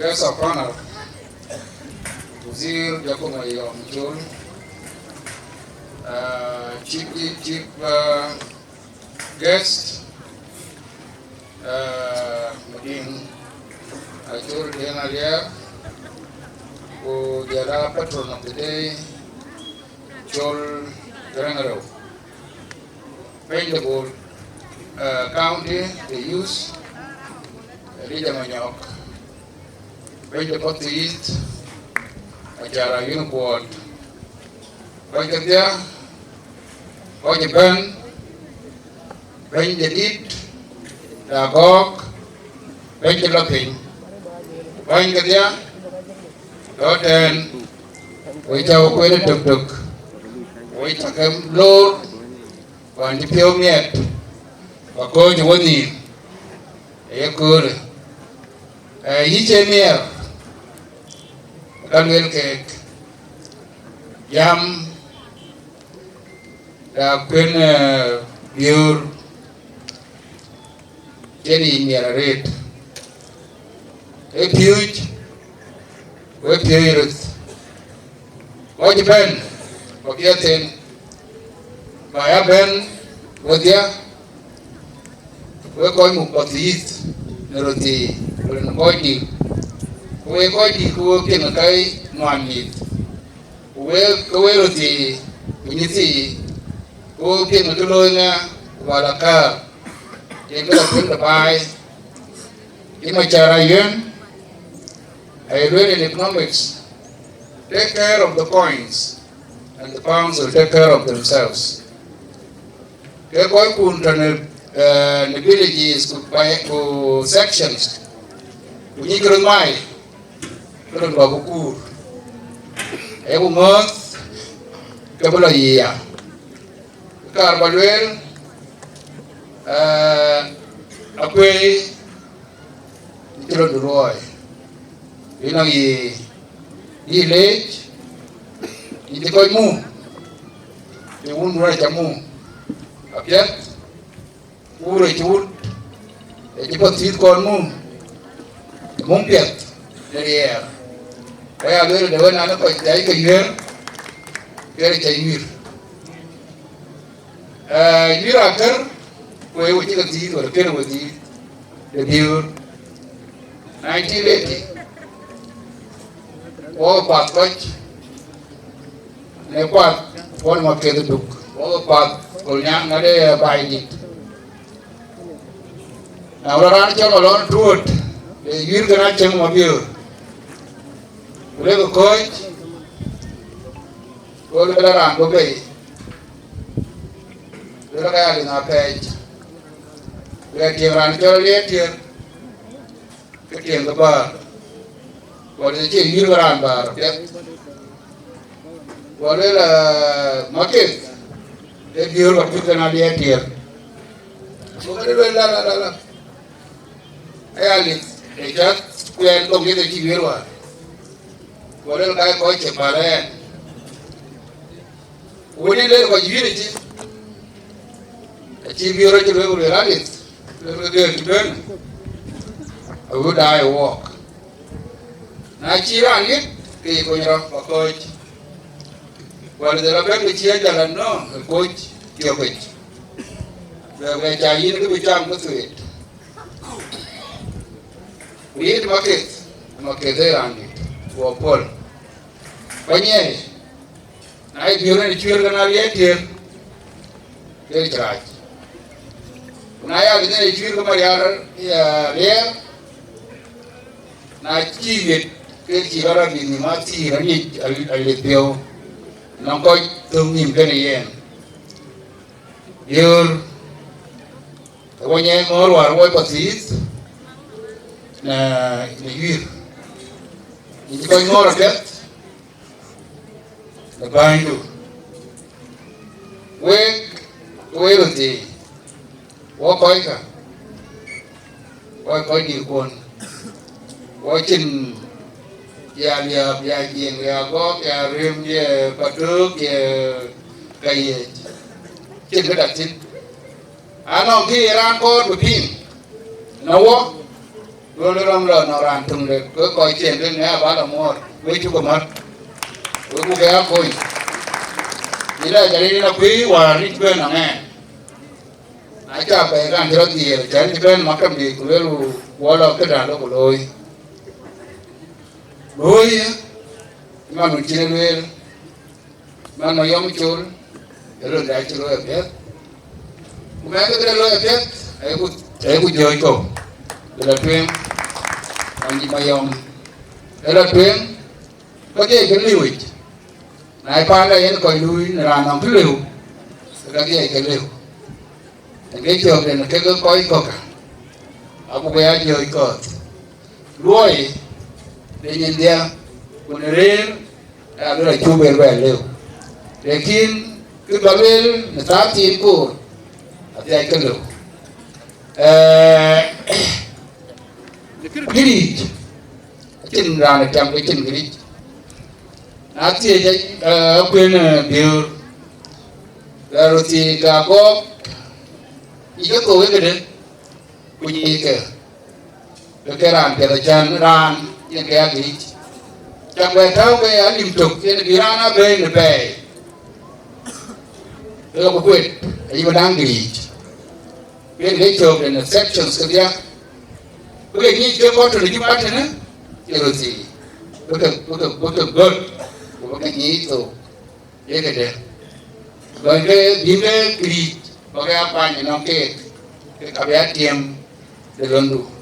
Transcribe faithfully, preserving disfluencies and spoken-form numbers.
Guest of honor, Wazir Jacomo Yom Chol, uh, chief, chief uh, guest, uh, Mading Achol Deng Alier, ku jɔl a patron of the day, Chol Garang Arou. Bɛ̈ny de Bor, uh, County, the youth, Elijah Manyok. Bɛ̈ny de Pathuyith, Acara Unibuɔɔt. Kɔc kedhia, kɔc ëbɛ̈n, bɛ̈ny de dït, de agɔ̈ɔ̈k, bɛ̈ny cï lɔ piny. Bäny kedhia, tɔ̈ tɛ̈ɛ̈n, wek cä we kueen ë töktök, wek cä ke loor, wään cï piɔ̈u miɛt, ba kɔ̈ɔ̈c ë wenhïïm ë yeköölë. Ee, yï cie miɛr, ka luel keek, jam, da kuën, ee, biöör, cïn yic miɛr arëët. Ee piööc, we piööc röth. Kɔc bɛ̈n, kɔc piɛth thïn, ba ya bɛ̈n wedhia, wek kɔc muk Pathuyith në röt thii, ku rin kɔc dït, ku wek kɔc dït, ku wek piŋ ë ka ŋuan mïth, ku wek ke wek röt thii, ku nyin thii, ku wek piŋ ë kë looi ŋa, ku ba la kaar, yen kë la kuën de baai. Cï Macar Ayuen, aye lueel in economics, take care of the coins and the pounds will take care of themselves. Ke kɔckun tɔ̈ në, eh, në villages ku, ku sections, ku nyicï röt mai, ke röt lɔ bï kuur. Ee ku ŋɔ̈ɔ̈th ke bï lɔ yiic ya. Kaar ba lueel, eh, akuëi cï röt luɔi, yïn nɔŋ yï, yï leec, yïn cï kɔc mum, cï wun wun aca mum, apiɛth, wur ë cï wut, ë cï Pathuyith kɔn mum, mum piɛth në riɛɛr. Ka ya lueel de wën an, kɔc dhiac ke yuëër, ke röt cä yuïr. Eh, yï raan kär, ku ee we cï ke dhiëëth, wala kën we dhiëëth, de biöör. Nineteen eighty, wɔ path kɔc, në kuath, kuɔn ma keth duk, wɔ path, ku nyaŋ ŋäde baai dït. Na wala raan cɔl Malɔn Tuöt, le yuïr kën acieŋ ma biöör. Ku le ke kɔc, ku le la raan bɔ̈ bei. Luel ka ya liŋ apɛɛc, ku ya tiɛŋ raan cɔl Aliɛɛr Tiɛɛr, ke tiɛŋ ke bäär, wala të cï yïr ke raan bäär apiɛth. Wala la maketh, ee biöör ka kuc kën Aliɛɛr Tiɛɛr. Ku ka luel la, la, la, la. Aya lith, ee cä kuɛɛn thoŋ yeth acï yuëër wäär. Wala la ka kɔc cï päl ɛn. Wënë lëër kɔc yïn acï, acï biöör acï lueel ku lueel alith, lueel ke gëër cï bɛ̈n, awï daai ë wɔɔk. Na cï raan ŋic, ke ye kony rɔt ba kɔ̈ɔ̈c. Wala dhil abɛ̈n ke cï ajal anɔ̈ɔ̈ŋ ë koc tiɔ̈kic. Bɛ, bɛ ca yïn kë bï cam ke thueet. Ku yïn maketh, maketh ë raan dït, guɔ puɔ̈l. Kɔc nyiɛɛi. Na ye biöör en cuëër ke na liɛɛr tiëër, ke cï rac. Ku na ya ke en cuëër ke marial, ya, liɛɛr, na cï ɣet, ke cï rɔt rɔt bï nhïm athïïr aŋic al-, alith piɔ̈u, nɔŋ kɔc thöŋ nhïïm kënë yen. Biöör, ke wɔ nyiɛɛi ŋɔ̈ɔ̈r wäär wɔ Pathuyith, në, në yuïr. Yïn cï kɔc ŋɔ̈ɔ̈r apiɛth, në bänydu. Wek, wek röt thii, wɔ kɔckä, wɔ kɔc dït kuɔn, wɔ cïn ya liääp, ya jiëŋ, ya gɔ̈k, ya rem, ya patöök, ya ka yiëc, cïn këda thïn. Anɔŋ kë ye raan kɔɔr bï piŋ në wɔ, Duɔ̈l rɔm lɔ nɔŋ raan töŋ de, ke kɔc cien ke ŋɛk abä lɔ muɔɔr, wek cuk ë mät, wek ku ke ya kony. Yïn la jal yïn akuëi wäär ric bɛ̈n aŋɛɛn. Na cä bɛ̈i raan cï rɔt dhiëël, cän cï bɛ̈n maktamdï, ku lueel, wɔ lɔ këda lɔ ku looi. Looi, man wën cïn e lueel, man Mayɔm Col, ë röt da cï looi apiɛth. Ku mɛn ke këde looi apiɛth, ayeku, ayeku jɔ̈ɔ̈c kɔ̈u, ë la tueŋ, man cï Mayɔm, ë la tueŋ, ka dhiëc ke liu yic. Na ye paanda yen kɔc luui në raan nɔm kë lëu, ke ka dhiëc ke lëu. Ë ke cök den kek kɔc kɔ̈kä, abuk ya jɔ̈ɔ̈c kɔ̈th. Luɔi de nyin dhiɛ, ku në rëër, aya luel acuk ber bɛ lëu. Lakin kë bä lueel në thaar thiin koor, adhiac ke lëu. Ee, në kë riic, acïn raan ë tiam ke cïn kë riic. Na thiëëc, ee, akuën, ee, biöör, rɛ̈ɛ̈r röt thiëëc ke agɔɔk, yic ke thou ë këde, ku nyic ke, ke ke raan piɛth acän raan yen ke ya giric. Cam bɛ tääu ke alim tök, yen bï raan abëëi në bɛ̈ɛ̈i, ke ke bï kuet, ayï bï daŋ giric. Yen ke cök në sections kedhia, bï ke nyic ke kɔc tɔ̈ në Juba tënë, ye röt thiëëc, bï ke, bï ke, bï ke gɔ̈t, ku bï ke nyic thou. Ye këde, gɔny ke bïn ke kiric bä ke ya kuany ënɔŋ keek, ke ka bï ya tiëm de löndu.